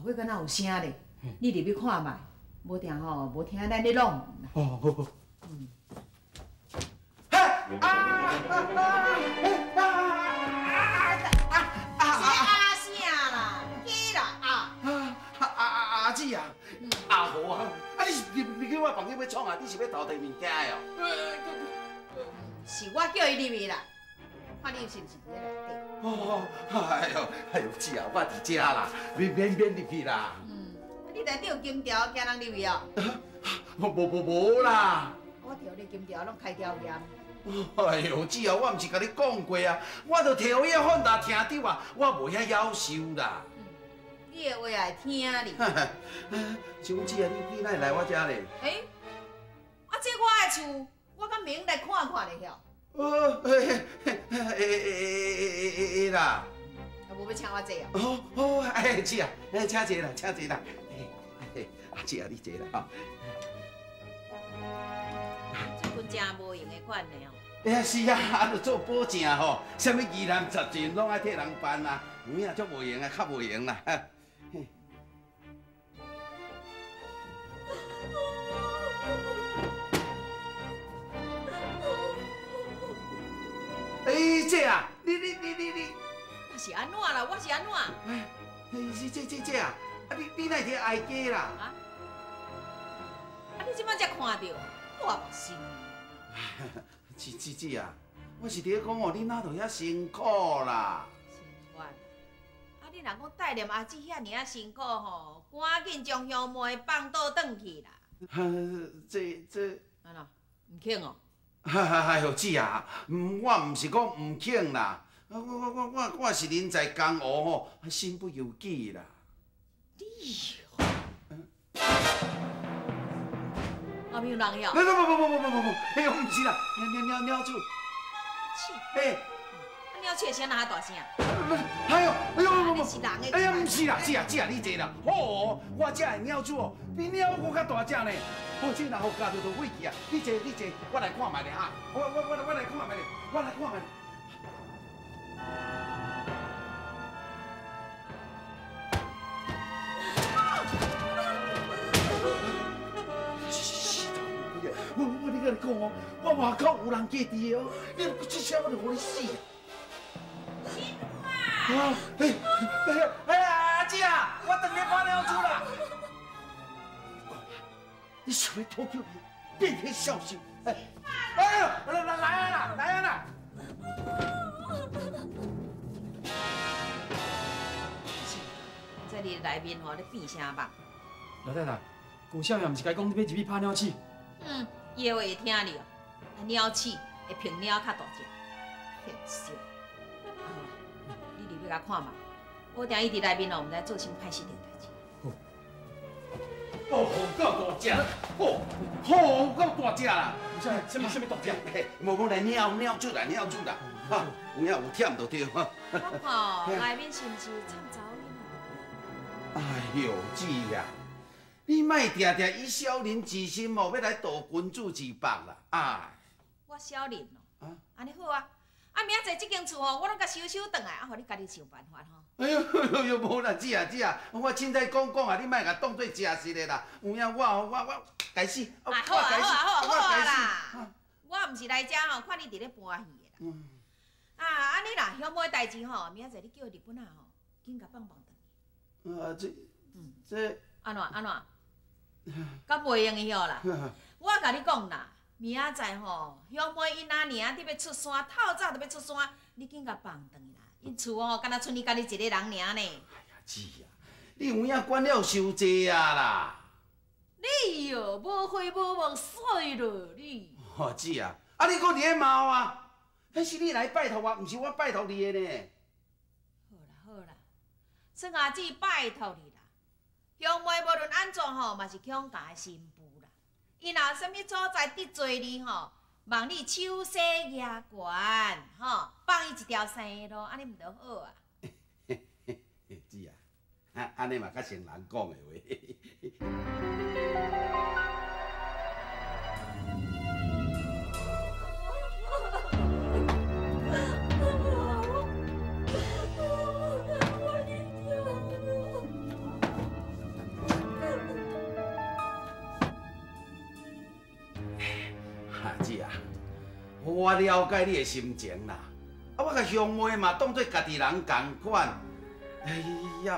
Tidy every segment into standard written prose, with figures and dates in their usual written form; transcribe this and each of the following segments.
尾敢若有聲咧，你入去看覓，無定吼無聽咱咧弄。哦，好好。嗯。啊啊啊啊啊啊！阿啥啦？起來啊！啊啊阿姊啊，阿豪啊，啊你是入入去我房間欲創啊？你是欲偷提物件的哦？是我叫伊入去啦，看你是毋是佇咧內底。哦，哎喲，哎喲，姊啊，我佇遮啦，免免免入去啦。嗯，你內底有金條，驚人入去哦？無無無無啦。我調你金條攏開條鹽。哎喲，姊啊，我毋是共你講過啊，我著提予伊放大廳長啊，我無遐夭壽啦。你的話也會聽哩。是講姊啊，你你哪會來我遮咧？欸，啊，這我的厝，我敢免來看看咧曉？哦，會會會會會會啦。啊，無欲請我坐哦？哦哦，哎，姊啊，哎，請坐啦，請坐啦。哎，阿姊啊，你坐啦吼。最近真無閒的款呢哦。哎是啊，啊，著做保正吼，啥物疑難雜症攏愛替人辦啊，有影足無閒啊，較無閒啦。欸，姐啊，你你你你你，我是按怎啦？我是按怎？哎，是這這這啊，啊你你哪會佇哀家啦？啊？啊你這擺才看著，我無信。姊姊姊啊，我是佇咧講哦，你哪著遐辛苦啦？辛苦啊！你若講帶念阿姊遐爾仔辛苦吼，趕緊將鄉妹放倒轉去啦。這這，按怎？毋肯哦？哎喲，姊啊，我毋是講毋肯啦，我我我我我是人在江湖吼，身不由己啦。你，後面有人遐？不不不不不不不不，哎呦，毋是啦，鳥鳥鳥鳥鼠。哎，鳥鼠的聲哪遐大聲？哎喲，哎喲，是人的。哎呀，毋是啦，姊啊姊啊，你坐啦。好，我遮的鳥鼠哦，比鳥閣較大隻呢。好，這若予咬著就火去啊！你坐，你坐，我來看覓咧哈。我我我我來看覓咧，我來看覓。我我你佮你講哦，我外口有人家佇哦，你若出聲我就予你死啊！啊！哎哎阿姊啊，我轉來拍鳥鼠啦！你想欲討救命，變天孝心！哎哎呦，來來來啊啦，來啊啦！是，這裡內面吼咧變啥吧？老太太，舊少爺毋是共講你欲入去拍鳥鼠？嗯，伊的話會聽你哦。啊，鳥鼠會比鳥較大隻，騙笑。啊，你入去共看覓，我定伊佇內面哦，毋知做啥物歹勢的代誌。哦，夠大隻，哦，好夠大隻啦！啥啥物啥物大隻？無無來鳥鳥鼠啦，鳥鼠啦，哈，有影有忝就對。我看內面是毋是摻查某囡仔？哎喲，姊啊，你莫定定以小人之心哦，欲來度君子之腹啦！啊，我小人哦，按呢好啊，啊明仔載這間厝吼，我攏共收收轉來，啊，予你家己想辦法吼。哎喲喲喲，無啦，姊啊姊啊，我凊彩講講啊，你莫共當做誠實的啦。有影我我我共死，我共死，好啊好啊啦。我毋是來遮吼，看你佇咧搬戲的啦。啊，按呢啦，鄉妹代誌吼，明仔載你叫日本仔吼，緊共放放轉去。啊，這這按怎按怎？敢袂用的曉啦。我共你講啦，明仔載吼，鄉妹𪜶阿娘佇欲出山，透早就欲出山，你緊共放轉去啦。𪜶厝吼，敢若賰你家己一个人爾呢。哎呀，姊啊，你有影管了傷濟啊啦！你哟，無悔無望，衰落你。哦，姊啊，啊你閣佇咧罵我？彼是你來拜託我，毋是我拜託你的呢。好啦好啦，算阿姊拜託你啦。鄉妹無論按怎吼，嘛是強家的新婦啦。伊若有啥物所在得罪你吼，望你手洗額懸吼，放伊一條生路，按呢毋就好啊？姊啊，按呢嘛較像人講的話。我了解你的心情啦。啊，我共乡妹嘛当做家己人仝款。哎，也毋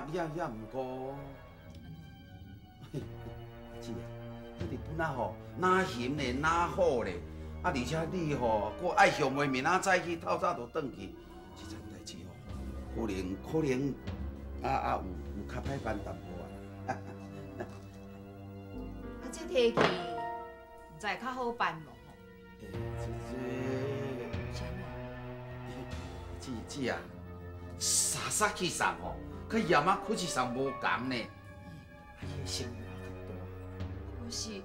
过，阿姊啊，彼日本仔吼，哪熊咧，哪虎咧，啊，而且你吼，阁爱乡妹明仔载去透早就转去，这层代志吼，可能啊有较歹办淡薄啊。啊，这提去，毋知会较好办无吼？欸，这是按怎？姊姊啊，沙沙去送吼，佮盐仔苦去送无仝呢。啊，伊的生活较大。不是。欸，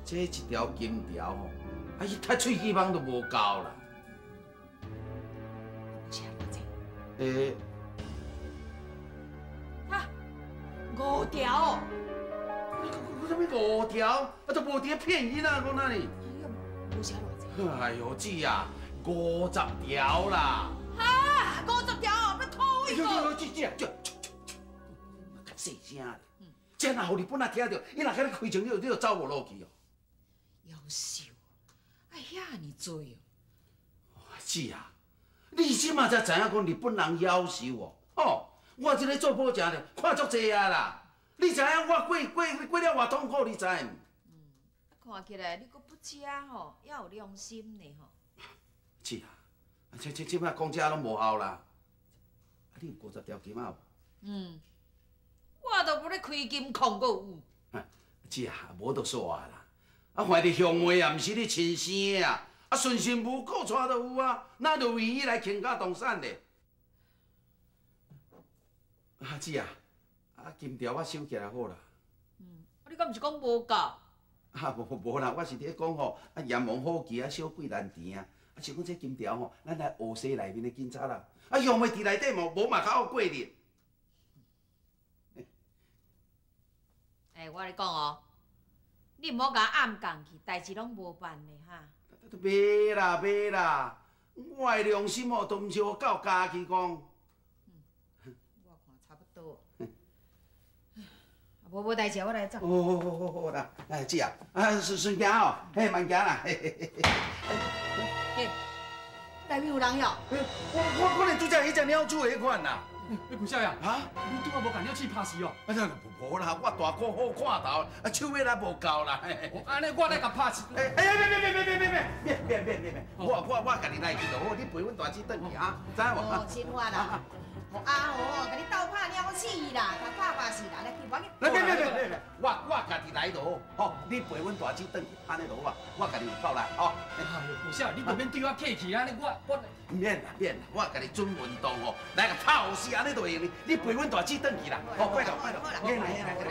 这一条金条吼，啊，伊踢喙齿枋都无够啦。无是偌济？欸。啊，5条哦。你讲啥物5条？啊，都无伫咧骗囡仔讲哪呢？哎呦，无啥偌济。哎呦，姊啊，50条啦！哈，50条哦，欲讨伊个？姊姊啊，较细声咧。这若予日本仔听著，伊若共你开枪，你就走无路去哦。夭寿，哎遐尔济哦。姊啊，你这马才知影讲日本人夭寿哦。吼，我这个做保证的，看足济啊啦。你知影我过了偌痛苦，你知毋？看起来你阁不食吼，犹有良心呢吼。姊啊，这摆讲这拢无效啦。啊，你有50条金仔无？嗯，我都无咧开金矿，阁有。姊啊，无就煞啦。啊，反正乡妹也毋是你亲生的啊，啊，顺心无顾带就有啊，哪就为伊来倾家荡产咧？啊，姊啊，啊金条我收起来好啦。嗯，啊，你敢毋是讲无够？啊，无啦，我是伫咧讲吼，啊阎王好奇啊，小鬼难缠啊。啊，想讲这金条吼，咱来学西内面的警察啦。啊，乡妹伫内底嘛，无嘛较好过日。欸，我咧讲哦，你毋好共我暗讲去，代志拢无办的哈。袂啦袂啦，我的良心哦，都毋是予狗咬去讲。我看差不多。无代志，我来走。好好啦，哎姊啊，啊顺顺行哦，嘿慢行啦。嘿嘿嘿。嘿，内面有人哟。我可能拄则彼只鸟鼠彼款啦。欸，顾少爷，啊，你拄仔无共鸟鼠拍死哦？啊，无啦，我大哥好看头，啊手尾仔无够啦。按呢，我来共拍死。哎哎，别，我家己来去就好，你陪阮大姊转去啊，知无？哦，新发啦，予阿豪共你斗拍鸟鼠啦，共拍拍死啦，来去，我去。别，我家己来就好，吼，你陪阮大姊转去，按呢就好啊，我家己有够力，吼。哎呦，顾少爷，你袂免对我客气啊，我。免啦免啦，我家己准运动吼，来共拍死，按呢就会用哩。你陪阮大姊转去啦，好，快点快点，来来来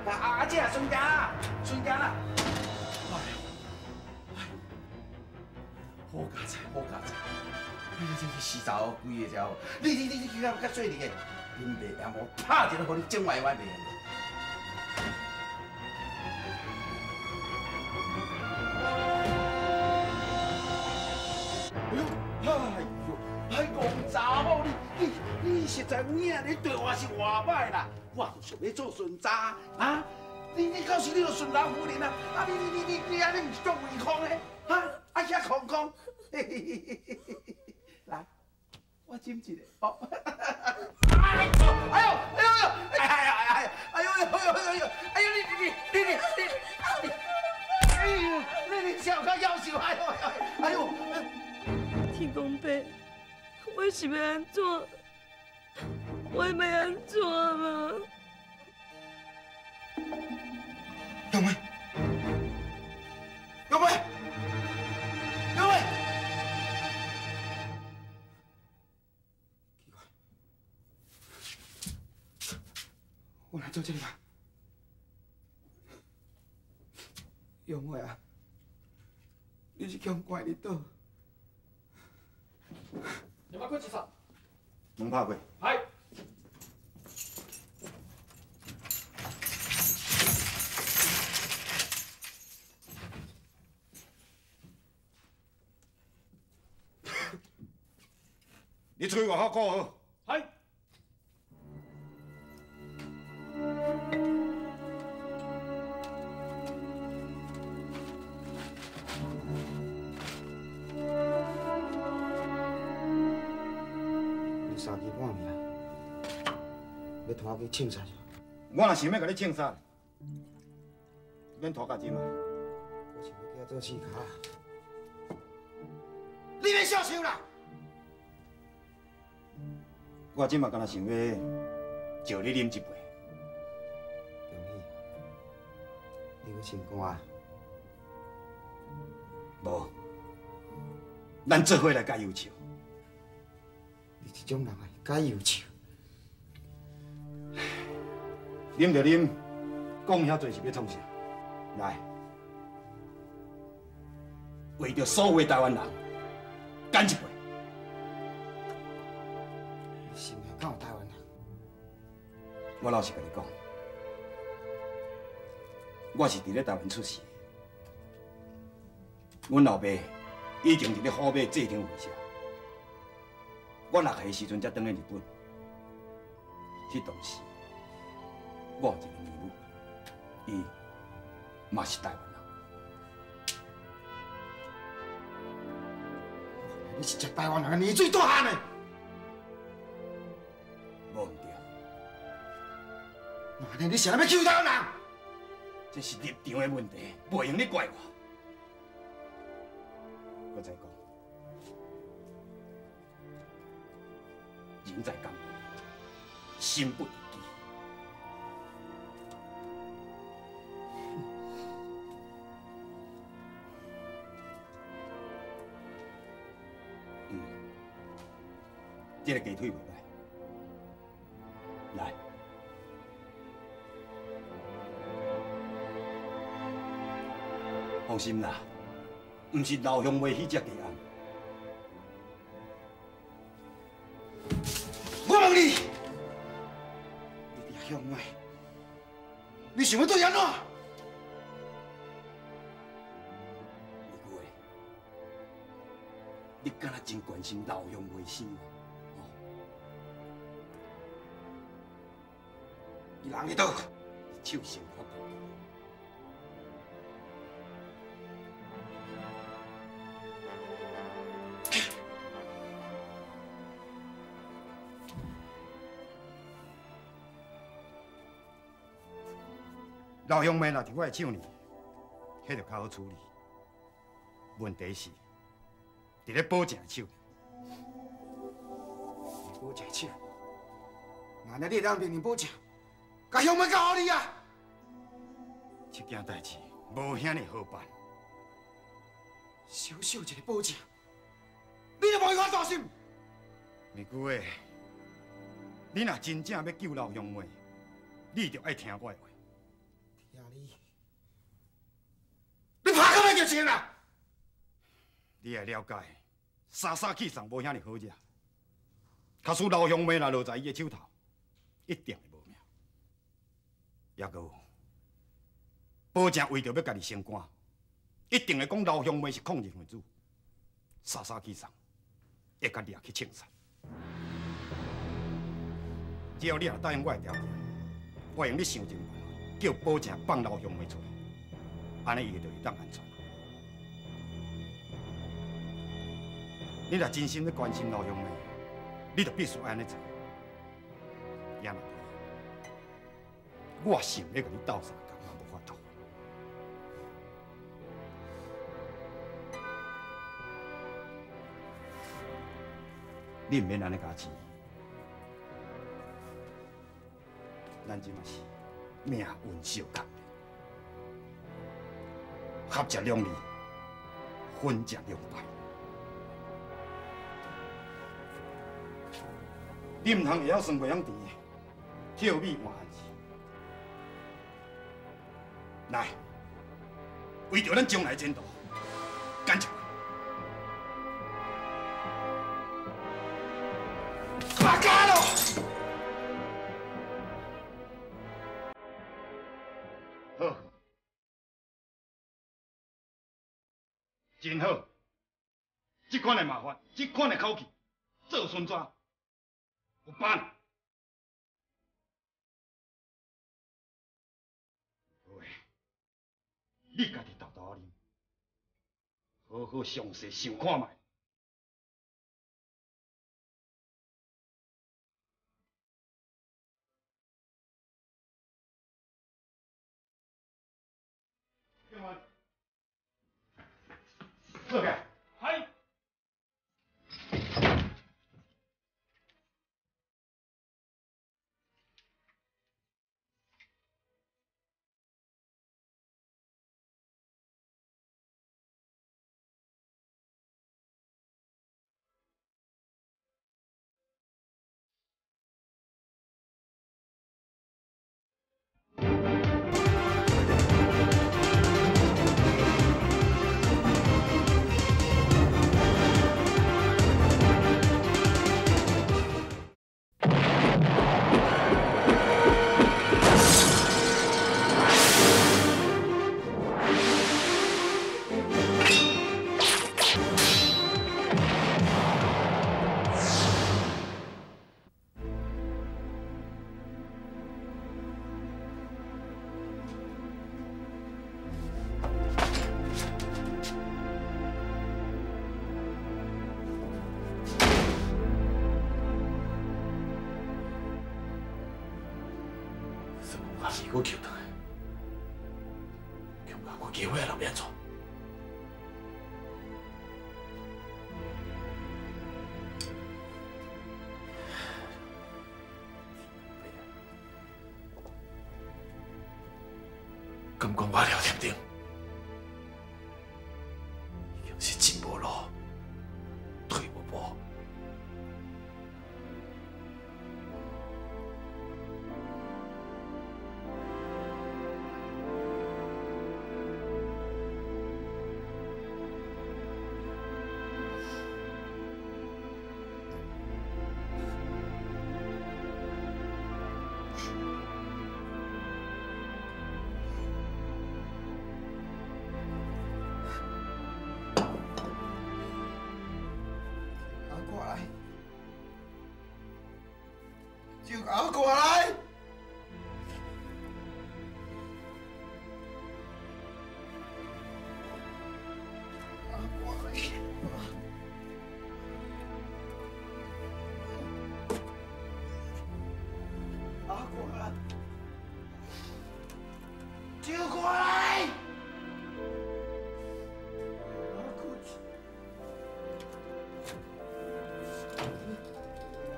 来，阿姐啊，顺行啦，顺行啦。哎，好佳哉，好佳哉！哎呀，这是死查某规个家伙，你去较细腻的，恁爸阿母拍一个，予你整歪歪袂用。哎呦，哎呦，哎，戆查某，你实在有影，你对我是偌歹啦！我就想欲做顺查啊！你到时你就顺老夫人啊！啊，你按呢毋是足胃空的？哈，啊遐空空，嘿嘿嘿嘿嘿。来，我斟一个。哦，哎呦，哎呦，哎呦，哎呀，哎呀，哎呦，哎呦，哎呦，哎呦，你，哎呦，你笑较夭寿，哎呦，哎呦，天公伯，我是欲按怎？我欲按怎嘛？杨梅，杨梅，杨梅。我来做这个吧，杨妹啊，你是强关伫佗？你把过去杀。门拍过。系。你出去外口顾好。系。欲拖我去銃殺？我若想欲共你銃殺，免拖到這嘛。我想欲去遐做試跤。你免笑笑啦！我這嘛敢若想欲招你啉一杯。中喜，你欲升官？無，咱做伙來解憂愁。你這種人會解憂愁？啉就啉，講遐濟是欲創啥？來，為著所有的台灣人，乾一杯！你心內敢有台灣人？我老實共你講，我是佇咧台灣出世的。阮老爸以前佇咧虎尾制糖會社，我6歲時陣才轉去日本。彼當時，我有一個姨母，伊嘛是台灣人。你是食台灣人的奶水大漢的，無毋對。那按呢你是按怎欲救台灣人？這是立場的問題，袂用你怪我。閣再講，人在江湖，身不由己。這个雞腿袂歹，來，放心啦，毋是老鄉妹彼隻雞頷。我問你，你佇鄉妹，你想欲對按怎？有句話，你敢若真關心老鄉妹生活？伊人佇佗？手先發。老鄉妹若佇我的手裡，彼就較好處理。問題是，佇咧寶正的手裡。寶正手，那按呢你會當命令寶正，共鄉妹交予你啊？這件代誌無遐爾好辦。小小一个寶正，你就無伊遐大心？毋過，你若真正欲救老鄉妹，你就愛聽我的話。聽你，你拍到欲叫錢啦？你愛了解，沙沙去送無遐爾好惹。假使老鄉妹若落在伊的手頭，一定會無命。抑閣有，寶正為著欲家己升官，一定會講老鄉妹是抗日分子，沙沙去送，會共掠去槍殺。只要你若答應我的條件，我會用你想盡辦法叫寶正放老鄉妹出來，按呢伊就會當安全。你若真心欲關心老鄉妹，你就必須按呢做。也若無，我想欲共你鬥相共嘛無法度。你毋免按呢共錢，咱這嘛是命運相共，合則兩利，分則兩敗。你毋通會曉酸袂曉甜，捡米換番薯。來，為著咱將來前途，乾一杯！我干咯！好，真好，這款的麻煩，這款的口氣，做孫子有辦。喂，你家己沓沓仔啉，好好詳細想看覓。坐起。系。我求转来，恐怕我机会也变怎？敢讲我廖添丁，已经是进无路，退无步。就过来！阿过来！就过来！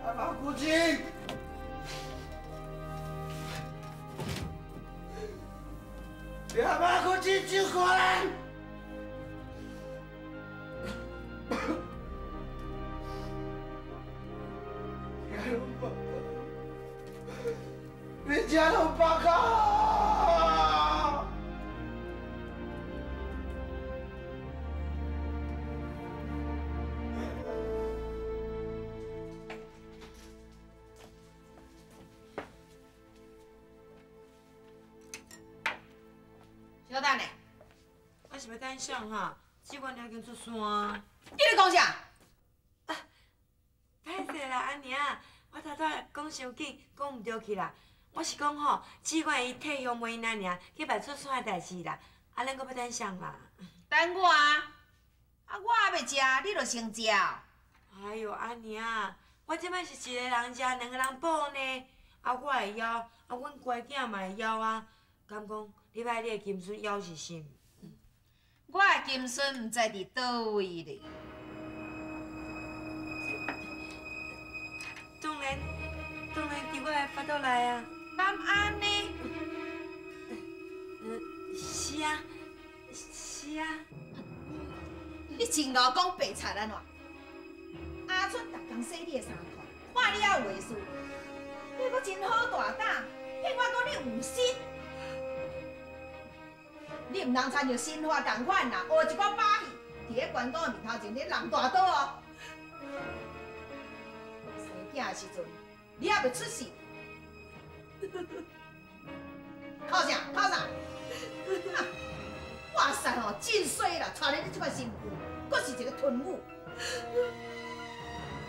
阿古金！阿古金，就过来！你家拢报告！小等下，我是欲等啥哈？志愿已经出山。你咧讲啥？啊，歹势啦，阿娘，我头拄仔讲伤紧，讲毋对去啦。我是讲吼，志愿伊替乡妹因阿娘去办出山的代志啦，啊，咱阁欲等啥啦？等我啊！啊，我还袂食，你就先食。哎哟，阿娘，我这摆是一个人食，两个人补呢。啊，我会枵，啊，阮乖囝嘛会枵啊。敢讲你爱你的金孙枵是啥？我的金孙毋知伫佗位咧。当然，当然伫我的腹肚内啊。敢按呢？是啊，是啊。你真老讲白贼按怎？阿春逐工洗你的衫裤，看你还有话事，你阁真好大胆，骗我讲你有心。你毋通参像新华仝款啦，学一寡把戏，伫咧关公的面头前咧弄大刀哦。生囝的时阵，你还袂出世。哭啥？哭啥？哇塞吼，真衰啦！娶了你这款新妇，阁是一个吞母。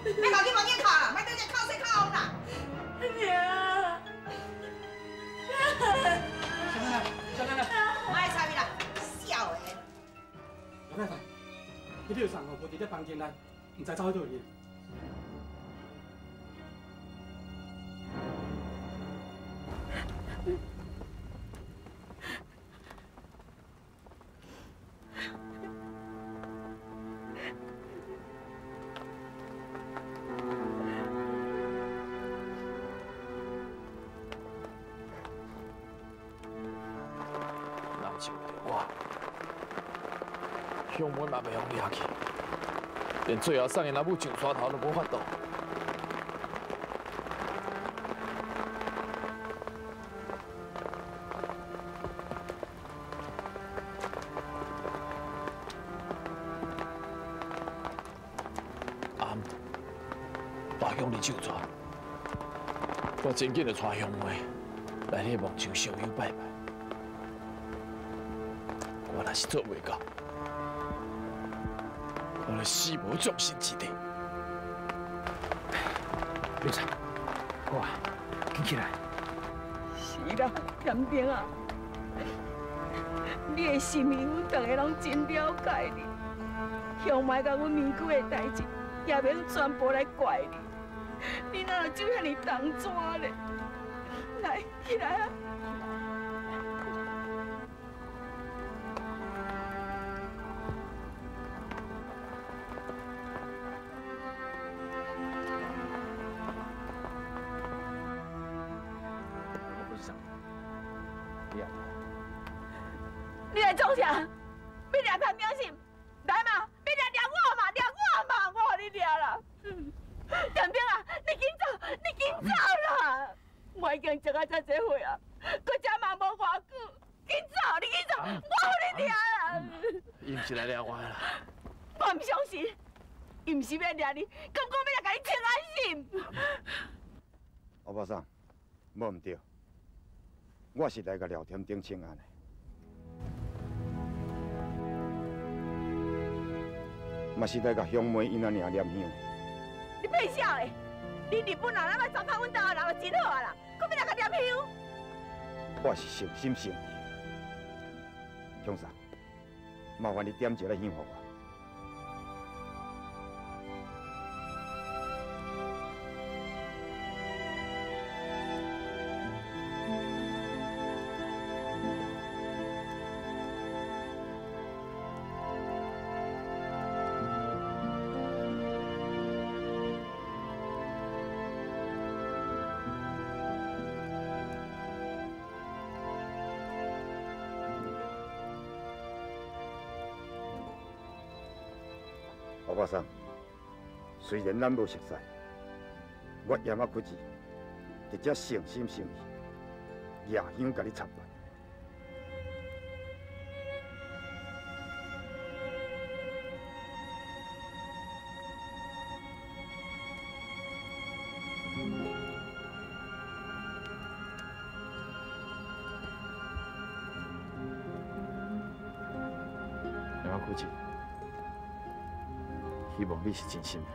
别家去房间哭啦，莫在遮哭说哭风啦。娘。小奶奶，小奶奶，莫插伊啦，痟的。老太太，彼个送吼无伫咧房间内，毋知走去佗去。我，乡妹嘛袂予掠去，连最后送𪜶阿母上山头都无法度。阿姆，大乡伫手抓，我真紧就带乡妹来你望上烧香拜拜。我若是做袂到，我就死无葬身之地。刘婶，好啊，紧起来。是啦，添丁啊，你的心意，阮逐个拢真了解你。乡妹佮阮面具的代志，也免全部来怪你。你哪会手遐尔重纸咧？来，起来啊！你来创啥？欲掠潘丁是？来嘛，欲掠掠我嘛，掠我嘛，我予你掠啦！添丁啊，你紧走，你紧走啦！我已经食啊遮济岁啊，阁食嘛无偌久，紧走，你紧走，我予你掠啦！伊毋是来掠我的啦。我毋相信，伊毋是欲掠你，敢讲欲来共你请安是？欧巴桑，无毋对，我是来共廖添丁请安的。嘛是来共乡妹𪜶阿娘念香。你骗啥嘞？你日本人那摆糟蹋阮台湾人就真好啊啦，阁欲来共念香？我是诚心诚意，乡嫂，麻烦你点一个香予我。欧巴桑，虽然咱无熟似，我盐仔屈子直接诚心诚意，举香共你参拜。盐仔屈子。希望你是真心的。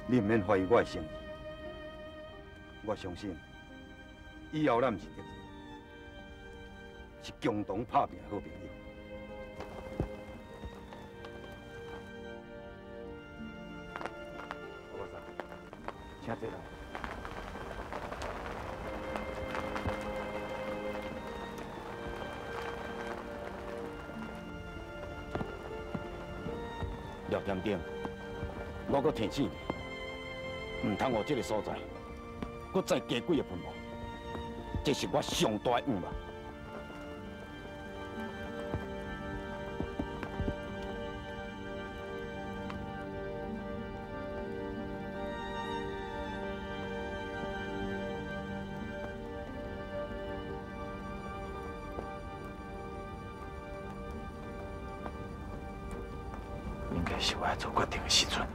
你毋免怀疑我的诚意，我相信以后咱毋是敌人，是共同打拼的好朋友。欧巴桑，请坐来。廖添丁，我阁提醒你，毋通予这个所在，阁再加几个喷雾，这是我上大的愿望。应该是我做决定的时阵。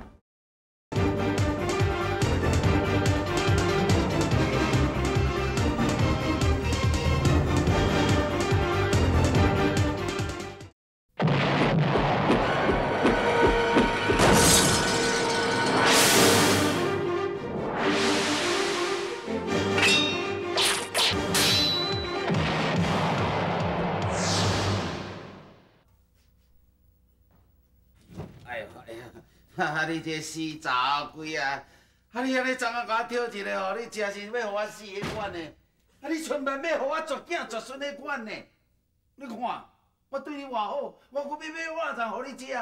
哈，你这死查某鬼啊！啊，你按呢昨昏共我跳一个吼，你真是欲予我死彼款呢！啊，你春万欲予我绝囝绝孙彼款呢？你看，我对你偌好，我阁欲买肉粽予你食。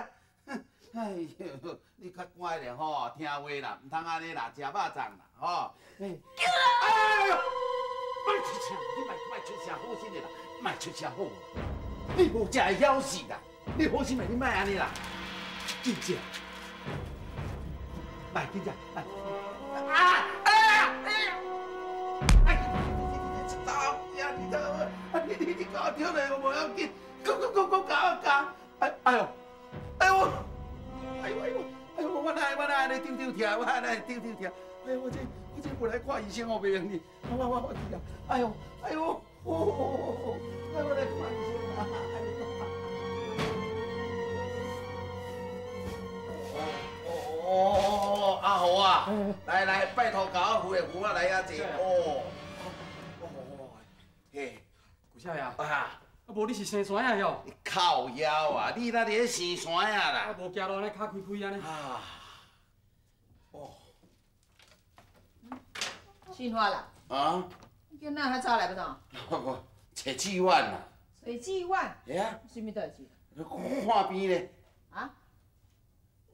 哎哟，你较乖咧吼，听话啦，毋通按呢啦，食肉粽啦吼。哎呦！莫出声，你莫莫出声，好心的啦，莫出声好。你无食会晓死啦，你好心的，你莫按呢啦，真正，来，真正，来，啊啊哎呀！哎，你查某囝，你查某，你你你共我跳来，我无要紧，阁阁阁阁共我咬，哎哎呦，哎呦，哎呦哎呦，哎呦，我哪我哪按呢丢丢疼，我哪按呢丢丢疼，哎呦，我这我这无来看医生哦，袂用哩，我我我去啊，哎呦哎呦，哦，哎我来看医生啊，哎呦。哦，阿豪啊，来来，拜托共我扶的扶我来遐坐。哦，哦，嘿，旧少爷啊，啊无你是生山仔哟？靠腰啊，你哪伫咧生山仔啦？啊，无行路按呢跤开开按呢。啊，哦，新发啦，啊，你今仔遐早来欲创？我揣志远啦。揣志远？嘿啊。啥物代志？看病咧。啊？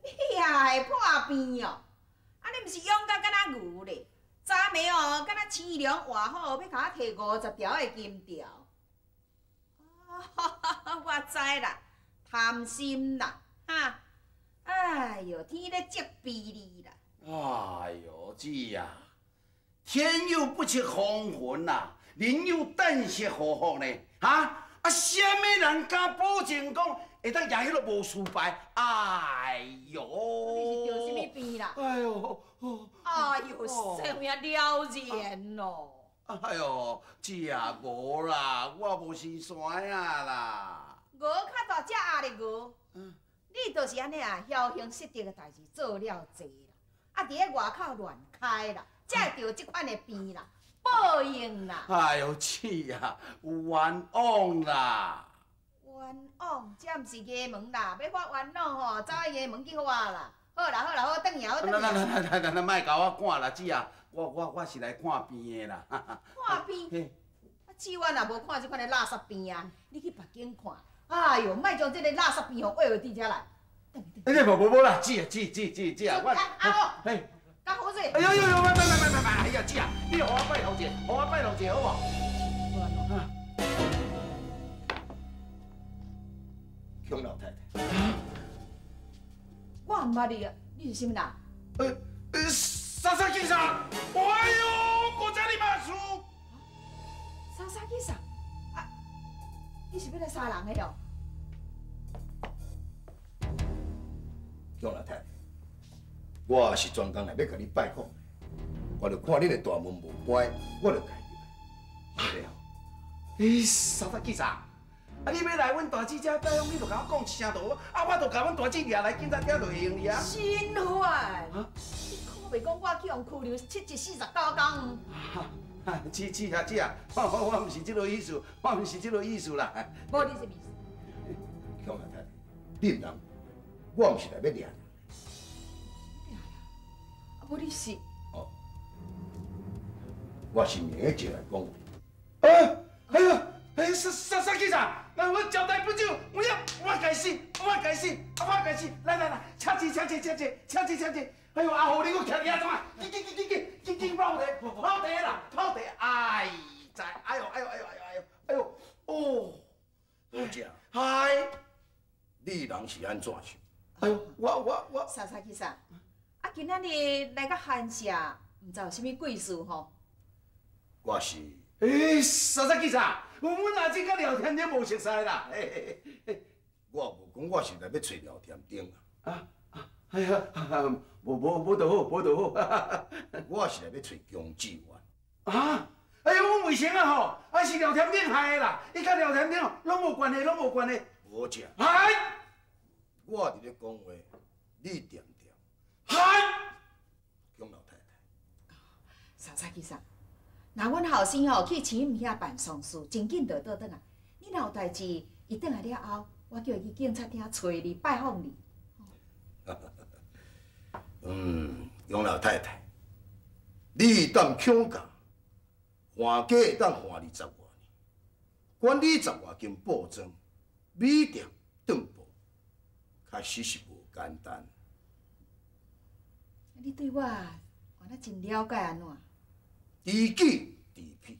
你也会破病哦？啊，你毋是勇甲敢若牛咧？昨暝哦，敢若青龙活虎，欲共我提50条的金条。哦，我知啦，贪心啦，哈！哎哟，天咧责备你啦。哎哟，姊啊，天有不测风云啦，人有旦夕祸福呢，哈！啊，啥物人敢保证讲会当赢彼个无输败？哎哟！你是著啥物病啦？哎哟！哎哟，生命了然咯！哎哟，姊啊，无啦，我无生山仔啦。鹅较大只鸭咧鹅，你就是按呢啊，僥幸失德的代志做了济啦，啊，伫咧外口乱开啦，才会著这款的病啦。报应啦！哎哟，姊啊，有冤枉啦！冤枉，这毋是衙门啦，欲发冤枉吼，走去衙门去发啦。好啦好啦好，转去好转去。来来来来来来，莫共我赶啦，姊啊，我是来看病的啦。看病？啊，姊我若无看这款的垃圾病啊，你去别间看。哎哟，莫将这个垃圾病吼挖到伫遮来。哎，无无无啦，姊啊姊姊姊姊啊，我。阿好。嘿。较好势。哎呦呦呦，莫莫莫莫莫，哎呀，姊啊，你予我拜托一下，予我拜托一下好无？孔老太太，我毋捌你啊，你是啥物人？啥啥警察？哎呦，国家你嘛输？啥啥警察？啊，你是欲来杀人的哟？孔老太太，我是专工来欲共你拜访的，我就看恁的大门无关，我就家入来。对哦。欸，啥啥警察？啊！你欲来阮大姊遮拜访，你就共我讲一声就好，啊，我就共阮大姊掠来警察厅就会用哩啊。新发，你可袂讲我去予拘留7日49工？姊姊啊姊啊，我毋是这个意思，我毋是这个意思啦。无你啥物意思？孔老太太，你毋通，我毋是来欲掠人。啊，无你是？哦，我是明日来讲话。啊！哎呦！哎，啥啥啥警察？那我交代不周，我要我该死，我该死，我该死！来来来，请坐，请坐，请坐，请坐，请坐。哎呦，阿虎，你阁徛伫遐创啊？紧紧紧紧紧紧紧泡茶，泡茶啦，泡茶！哎，在，哎呦，哎呦，哎呦，哎呦，哎呦，哦，老姐，嗨，你人是按怎想？哎呦，我，啥啥去啥？啊，今仔日来到寒舍，毋知有啥物贵事吼？我是。欸，啥啥警察？阮阿姊佮廖添丁无熟似啦。我无讲我是来欲揣廖添丁啊。啊啊！哎呀，无无无就好，无就好。我是来欲揣姜志远。啊！哎呦，阮卫生啊吼，啊是廖添丁害的啦，伊佮廖添丁哦，拢无关系，拢无关系。无正。嗨！我伫咧讲话，你恬恬。嗨！姜老太太。啥啥去啥？若阮后生吼去市毋遐办丧事，真紧就倒转来。你若有代志，伊转来了后，我叫伊去警察厅揣你，拜访你。嗯，杨老太太，你当恐吓，换家会当换20外年，管理10外间布庄、米店、当铺，确实是无简单。你对我原来真了解按怎？知己知彼，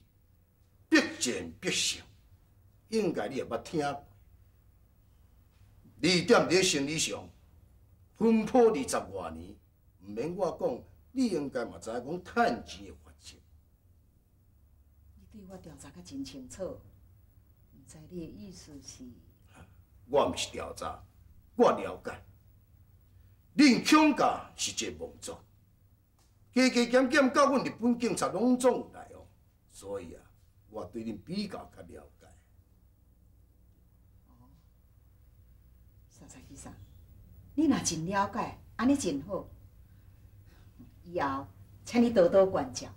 战必胜，应该你也捌听过。你踮伫生理上奔波20外年，毋免我讲，你应该嘛知影讲趁钱的法则。你对我调查甲真清楚，毋知你的意思是？我毋是调查，我了解。恁恐家是一个望族，加加减减佮阮日本警察拢总有来往，所以啊，我对恁比较较了解。哦，沙沙先生，你若真了解，按呢真好。以后请你多多关照。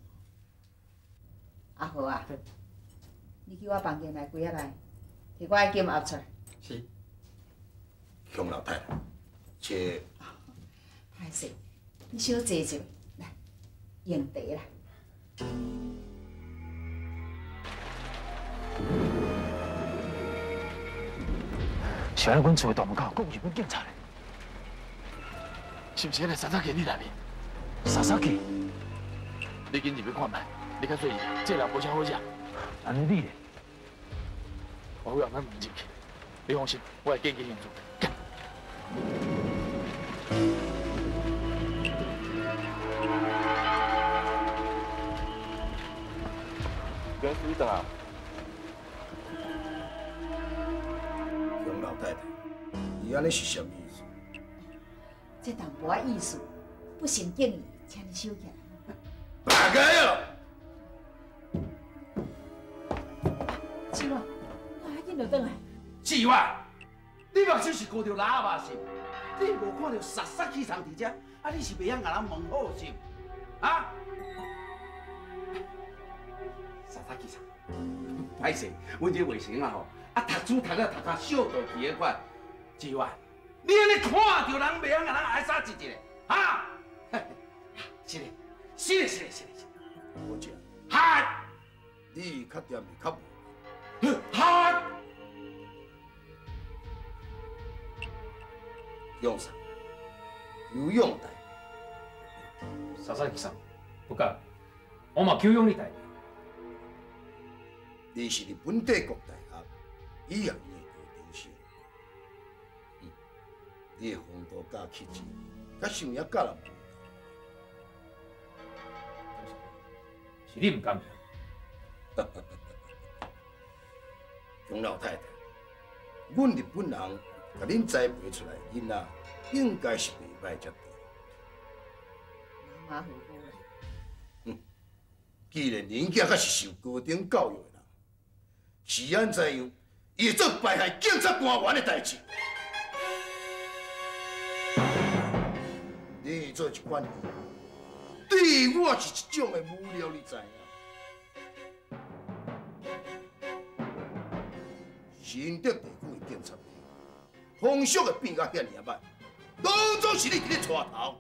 阿豪啊，你去我房间内柜仔内，提我的金盒出来。是。熊老太太，这。歹势，你小坐坐，来，用茶啦。是按呢，阮厝的大门口，阁有日本警察咧，是毋是彼个萨萨基伫内面？萨萨基，你紧入去看觅，你较注意，这人无啥好惹。按呢你咧，我会后摆门入去，你放心，我会紧紧协助。袁师长啊，熊老太太，你按呢是啥物意思？这淡薄仔意思，不成敬意，请你收起来。大家啊！志远，你遐紧就转来。志远，你目睭是糊著喇叭是？你无看著杀杀气虫伫遮，啊，你是袂晓共人问好是？啊？杀杀气虫，歹势，阮这卫生啊吼，啊读书读了读甲小道去彼款。志远，你按呢看著人袂晓共人挨杀一一个，哈？是嘞，是嘞，是嘞，是嘞，好食。哈！你较踮是较无？哈！用啥？有用代。沙沙其实不敢，我嘛求用你代。你是日本帝国大学医学院的高中生，你的风度佮气质，佮想也佮人无同。是你毋甘愿。熊老太太，阮日本人共恁栽培出来的囡仔，应该是袂歹才对。马马虎虎啦。既然恁囝阁是受高等教育的人，是按怎样，伊会做败害警察官员的代志？你做这款，对我是一种的侮辱，你知影？新竹地区的警察队，风俗会变甲遐尔仔歹，拢总是你伫咧带头。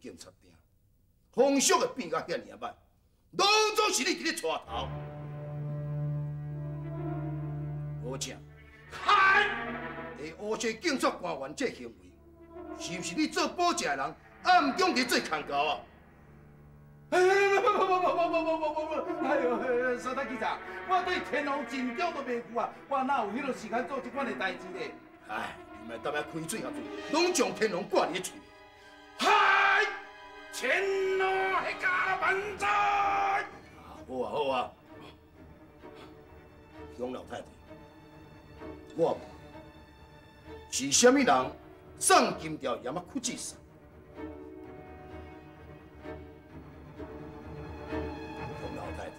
警察厅，风俗会变甲遐尔仔歹，拢总是你伫咧带头。而且，嗨，会乌说警察官员这行为，是毋是你做保洁的人暗中伫做牵勾啊？哎，不不不不不不不不不！哎呦，沙大警察，我对天龙真久都袂赴啊，我哪有彼个时间做这款的代志咧？哎，你莫踮遐开嘴合嘴，拢将天龙挂伫咧喙。嗨，天龙彼家万载。好啊好啊，熊老太太，我问，是啥物人送金条盐仔屈指送？熊老太太，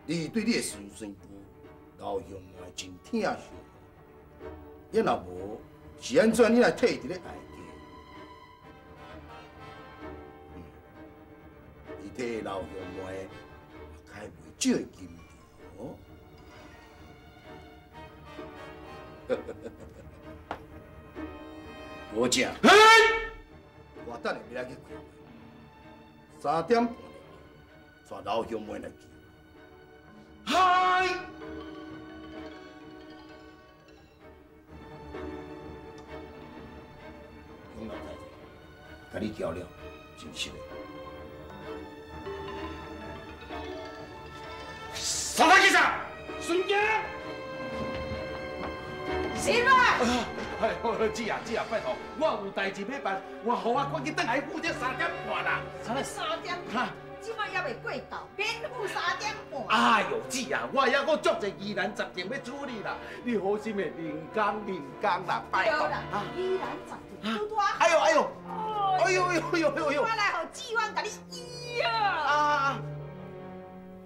你对你的孙孙妇老乡妹真疼惜，也若无，是按怎你来替伊伫咧哀家？伊替老乡妹开袂少的金条。无正，我等下要来去开会，3点半带老乡妹来见。嗨！杨老太太，共你交了，真实的。啥来去啥？孙坚。是啦。哎，姐啊姐啊，拜托，我有代志欲办，我予我赶紧转来赴这3点半啦。3点半，这摆犹未过昼，免赴3点半。哎呦，姐啊，我还阁足济疑难杂症欲处理啦，你好心的认工认工啦，拜托。对啦，疑难杂症拄拄啊。哎呦哎呦，哎呦呦呦呦呦！我来予志远共你医啊。啊！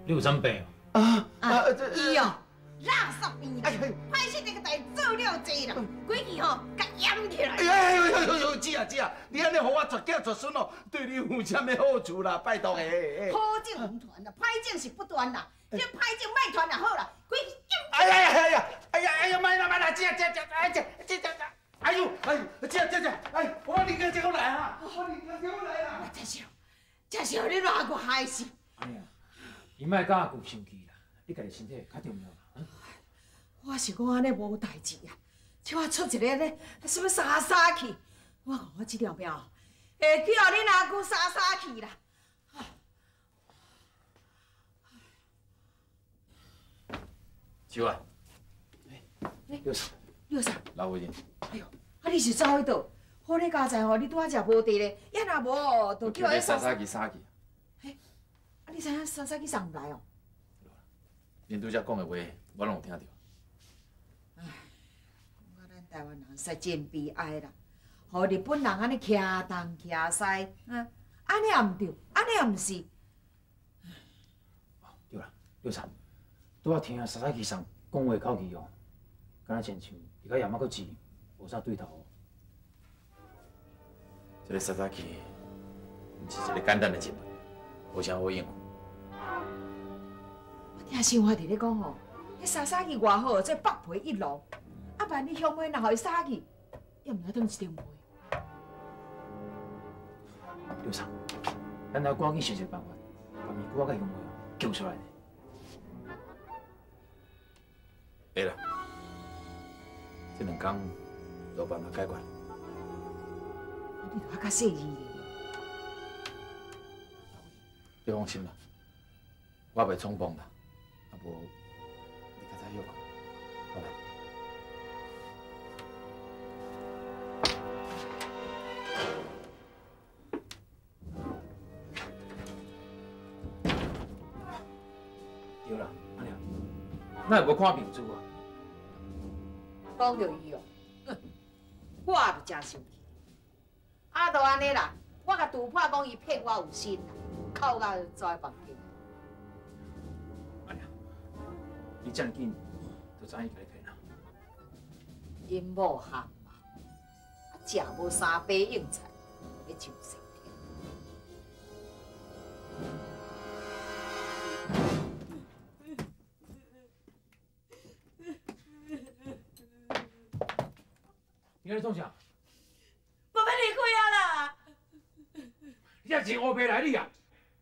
你有啥病？啊啊！医哦。垃圾病啦！歹势这个代做了济啦，规气吼共淹起来。哎呦呦呦呦！姐啊姐啊，你按呢予我绝子绝孙哦，对你有啥物好处啦？拜托诶！好种毋传啦，歹种是不断啦。这歹种莫传就好啦，规气淹。哎呀呀呀！哎呀哎呀，莫啦莫啦，姐姐姐，哎姐姐姐，哎呦哎呦，姐姐姐，哎，我你哥这个来哈，我你哥这个来啦。真笑，真笑，你偌个害死。阿娘，伊莫佮阿舅生气啦，你家己身体较重要啦。我是讲按呢无代志啊，这我出一个咧，什么沙沙去？我看我这条命会去予恁阿舅沙沙去啦。秋啊，六嫂，六嫂，老夫人。哎呦，啊你是走去佗？好咧，佳哉吼，你拄仔食无地咧，也若无，就叫彼沙沙去沙去。嘿，啊你知影沙沙去送毋来哦？恁拄才讲的话，我拢有听著。台湾人实真悲哀啦，予日本人按呢徛东徛西，啊，按呢也毋对，按呢也毋是。对啦，六嫂，拄仔听沙沙去送讲话口气哦，敢若亲像伊佮山口智无啥对头哦。这个沙沙去，毋是一个简单的人物，无啥好应付。我听新华伫咧讲吼，彼沙沙去外号做北皮一路。啊！万一乡妹若予伊杀去，也毋知当一张皮。六嫂，咱来赶紧想一个办法，把二姑仔佮乡妹救出来。会啦，这两工有办法解决。你著较细腻咧。你放心啦，我袂冲动啦，啊无你较早歇困，好袂？对啦，阿娘，哪会无看明珠啊？讲著伊哦，我也就真生气。啊，就按呢啦，我共杜破讲伊骗我有心啦，哭到走去房间。阿娘，你遮尔紧就知影伊共你骗啊？𪜶某含嘛，啊，食无三杯硬菜，欲上西天。你咧创啥？我欲离开啊啦！你这真乌白来你啊！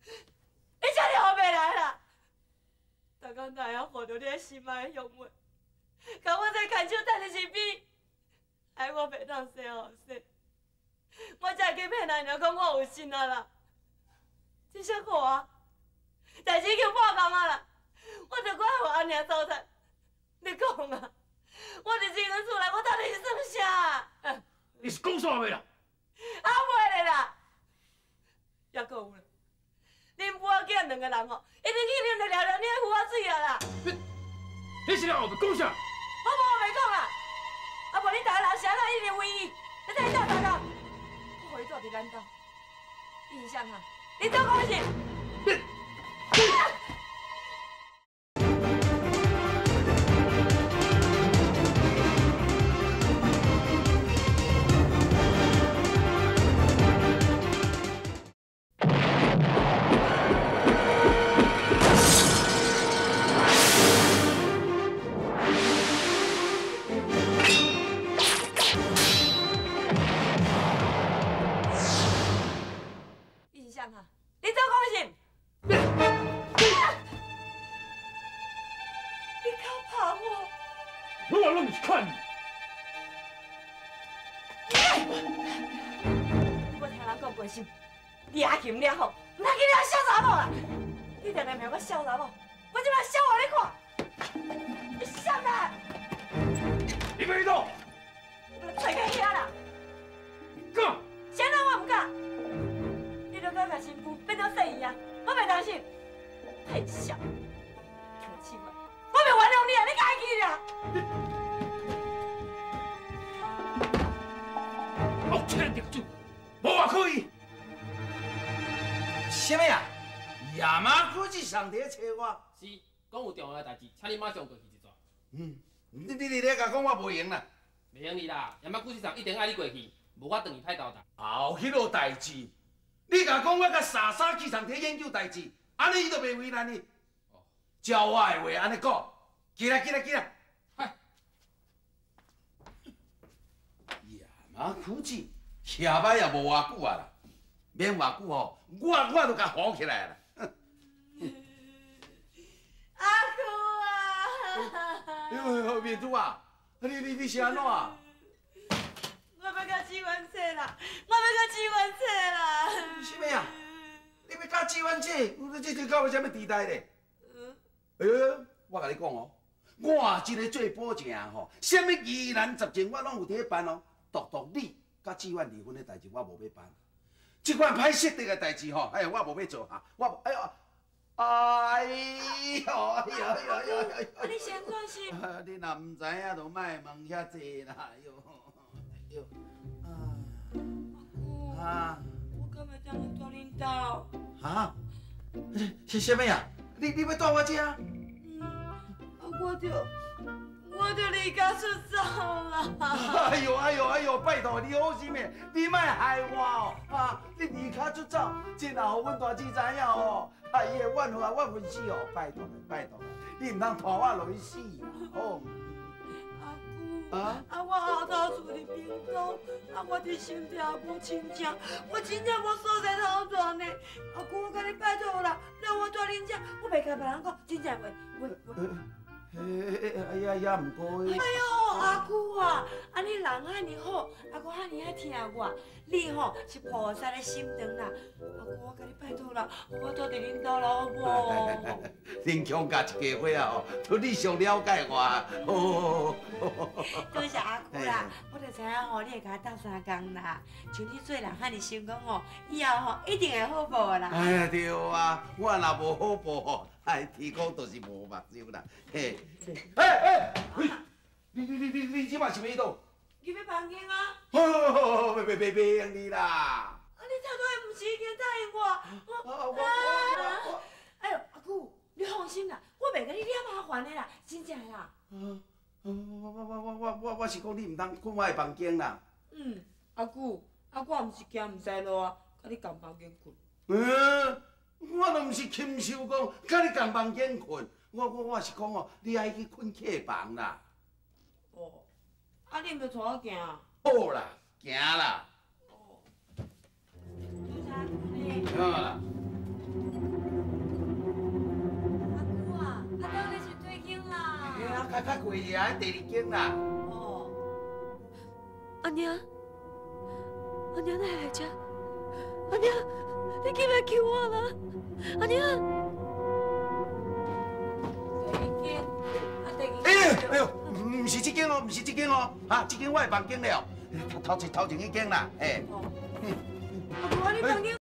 你这尔乌白来啦！逐工哪会晓看著你心爱的乡妹，共我这牵手踮伫身边，害我袂当生予生，我才会去骗阿娘讲我有心啊啦！这啥货啊？代志已经破功啊啦！我著阁爱予阿娘糟蹋，你讲啊！我伫这间厝内，我到底是算啥？你是讲煞未啦？啊袂咧啦！犹阁有啦，恁母仔囝两个人吼，一定去啉著聊聊你的胡仔水啊啦！你是咧后壁讲啥？我无后壁讲啦！啊无恁逐个人是按怎一直为伊，你再斗相共，我予伊住伫咱兜，你是啥啊？你做讲是？你。拢是款。我听人讲关心，掠禽掠虎，毋通去掠痟查某啦！你定定骂我痟查某，我这摆痟予你看，你痟啦！你欲去佗？我来揣到遐啦！敢？啥人我毋敢？你都敢共新妇变做细姨啊？我袂当心，太痟！邱志远，我袂原谅你啊！你家己啦！恶天定主，无话可依。啥物啊？亚麻科技上伫咧揣我。是，讲有重要的代志，请你马上过去一转。嗯，你咧共讲我无闲啦。袂用你啦，亚麻古市长一定爱你过去，无我转去歹交代。后彼落代志，你共讲我共傻傻去上伫研究代志，按呢伊就袂为难你。照我的话按呢讲，起来起来起来。嗨。亚麻科技，徛摆也无偌久啊啦，免偌久吼，我就共扶起来啦。阿姑啊！哎呦，面珠啊，你是按怎啊？我欲共志远说啦，我欲共志远说啦。啥物啊？你欲共志远说？这敢有啥物期待咧？哎呦，我共你讲哦，我这个做保证吼，啥物疑难杂症我拢有伫咧办哦，独独你佮志远离婚的代志我无欲办。这款歹设定的代志吼，哎，我无欲做哈，我哎呦。哎呦哎呦哎呦哎呦！啊，你先怎是？你若毋知影，就莫问遐济啦。哎呦，哎呦，啊！啊！我敢会当来住恁兜？哈？是啥物啊？你欲住我遮？嗯，啊，我就离家出走啦！哎呦哎呦哎呦，拜托你好心的，你莫害我哦！啊，你离家出走，这若予阮大姊知影哦，啊，伊会怨恨我恨死哦！拜托拜托，你毋通拖我落去死啦！哦。阿姑，啊，啊，我后头厝伫屏东，啊，我伫新店无亲戚，我真正无所在通住呢。阿姑，我共你拜托啦，让我住恁遮，我袂共别人讲，真正话，话话。哎呀呀，毋过。哎呦，阿姑啊，啊你人遐尔好，啊阁遐尔爱疼我，你吼是菩萨的心肠啦。阿姑，我共你拜托啦，我住伫恁兜啦，好无？恁强家一家伙啊吼，都你上了解我。多谢阿姑啦，我就知影吼，你会共我斗相共啦。像你做人遐尔成功吼，以后吼一定会好报啦。哎呀，对啊，我若无好报吼。哎，天公就是无目睭啦，嘿！哎哎，你这摆是欲去佗？入去房间啊！好好好，袂袂袂袂用你啦！啊，你头拄仔毋是已经答应我？我，哎呦，阿姑，你放心啦，我袂共你惹麻烦的啦，真正的啦。我是讲你毋通睏我的房间啦。嗯，阿姑，啊我毋是惊毋知路啊，共你仝房间睏。嗯。我都毋是禽兽讲，佮你仝房间睏。我是讲哦，你爱去睏客房啦。哦，啊你毋著带我行？好啦，行啦。哦。多谢阿姑呢。好啦。阿姑啊，啊佗里是对间啦？嘿啊，较较过去啊，第二间啦。哦。阿娘，阿娘哪会来遮？阿娘，你紧来救我啦！阿娘。第一间，啊第二间。哎呦，毋是这间哦，毋是这间哦，哈，这间我的房间了，头前迄间啦，哎。阿姑，你房间。